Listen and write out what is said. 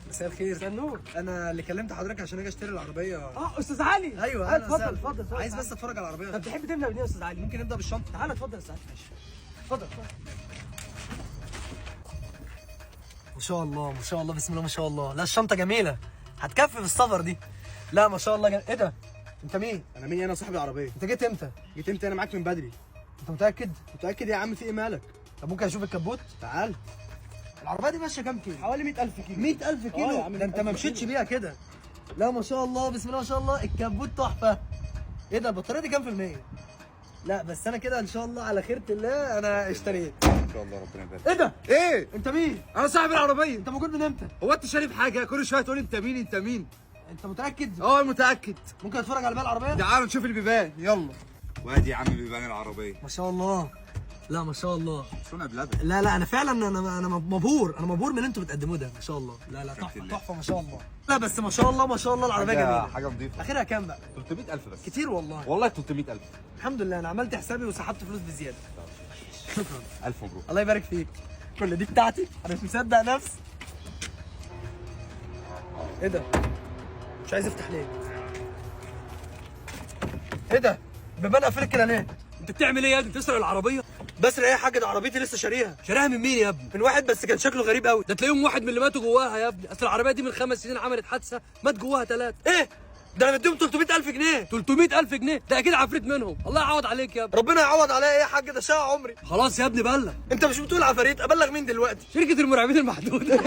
مساء الخير. مساء النور. انا اللي كلمت حضرتك عشان اجي اشتري العربية. اه استاذ علي. ايوه، أهلاً اتفضل وسهلاً. اتفضل اتفضل. عايز بس اتفرج على العربية. طب تحب تبدا منين يا استاذ علي؟ ممكن نبدا بالشنطه. تعالى اتفضل يا استاذ علي. ماشي اتفضل اتفضل. ما شاء الله ما شاء الله، بسم الله ما شاء الله. لا الشنطة جميلة، هتكفي في السفر دي. لا ما شاء الله ايه ده؟ انت مين؟ انا مين؟ انا صاحب العربية. انت جيت امتى؟ جيت امتى؟ انا معاك من بدري. انت متاكد؟ متاكد يا عم، في ايه مالك؟ طب ممكن اشوف الكبوت؟ تعال. العربية دي ماشية كام كيلو؟ حوالي 100000 كيلو. 100000 كيلو؟ يا عم، ده انت ما 100,000 مشيتش كيلو. بيها كده. لا ما شاء الله، بسم الله ما شاء الله، الكبوت تحفة. ايه ده؟ البطارية دي كام في المية؟ لا بس انا كده ان شاء الله على خيرة الله انا اشتريت. ان شاء الله ربنا يبارك. ايه ده؟ ايه؟ انت مين؟ انا صاحب العربية. انت موجود من امتى؟ هو انت شارب حاجة كل شوية تقول انت مين انت مين؟ انت متاكد؟ اه متاكد. ممكن اتفرج على باقي العربية؟ تعال نشوف البيبان يلا. وادي يا عم بيبان العربية. ما شاء الله. لا ما شاء الله. صنع بلبن. لا لا انا فعلا انا مبهور، انا مبهور من اللي انتوا بتقدموه ده، ما شاء الله. لا لا تحفة الله. تحفة ما شاء الله. لا بس ما شاء الله ما شاء الله العربية جميلة. حاجة نظيفة. اخرها كام بقى؟ 300000 بس. كتير والله. والله 300000. الحمد لله انا عملت حسابي وسحبت فلوس بزيادة. شكرا. الف مبروك. الله يبارك فيك. كل دي بتاعتي؟ انا مش مصدق نفسي. ايه ده؟ مش عايز افتح ليه؟ ايه ده؟ بيبان قافلك كده ليه؟ انت بتعمل ايه يا ابني؟ بتسرق العربية؟ بسرق ايه يا حاج؟ ده عربيتي لسه شاريها. شاريها من مين يا ابني؟ من واحد بس كان شكله غريب قوي. ده تلاقيهم واحد من اللي ماتوا جواها يا ابني، اصل العربية دي من 5 سنين عملت حادثه مات جواها 3. ايه ده؟ انا مديهم 300000 جنيه. 300000 جنيه؟ ده اكيد عفريت منهم. الله يعوض عليك يا ابني. ربنا يعوض عليا. ايه يا حاج ده شقى عمري. خلاص يا ابني بلغ. انت مش بتقول عفاريت؟ ابلغ مين دلوقتي؟ شركة المرعبين المحدودة.